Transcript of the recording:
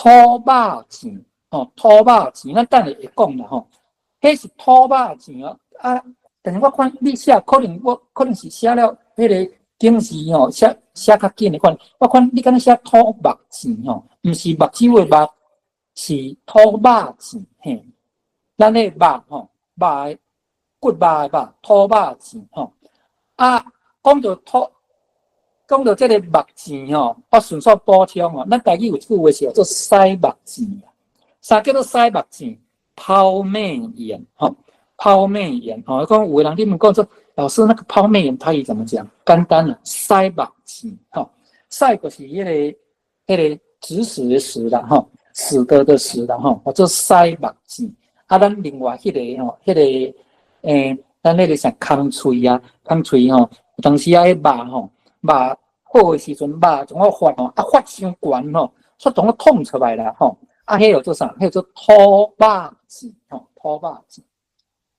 土肉糋吼，土肉糋，咱等下會講啦吼。彼是土肉糋哦，啊，但是我看你寫，可能我可能是寫了彼个景字吼，寫寫較緊的款。我看你敢若寫土目糋吼，毋是目睭的目，是土肉糋嘿。咱彼個肉吼，肉的骨肉的肉，土肉糋吼。啊，講著土，講著這个目糋吼，我順續補充吼，咱台語有一句話是叫做屎目糋，啥叫做屎目糋？拋媚眼吼，拋媚眼吼。講有的人你們講說，老師那個拋媚眼台語怎麼講？簡單啦，屎目糋吼，屎就是彼個指使的使啦吼，使得的使啦吼，叫做屎目糋。啊，咱另外彼個吼，彼個咱彼個啥空喙啊，空喙吼，有當時啊，彼肉吼，肉好的時陣，肉總愛發吼，啊發傷懸吼，煞總愛淌出來啦吼。啊，彼叫做啥？彼叫做吐肉糋吼，吐肉糋。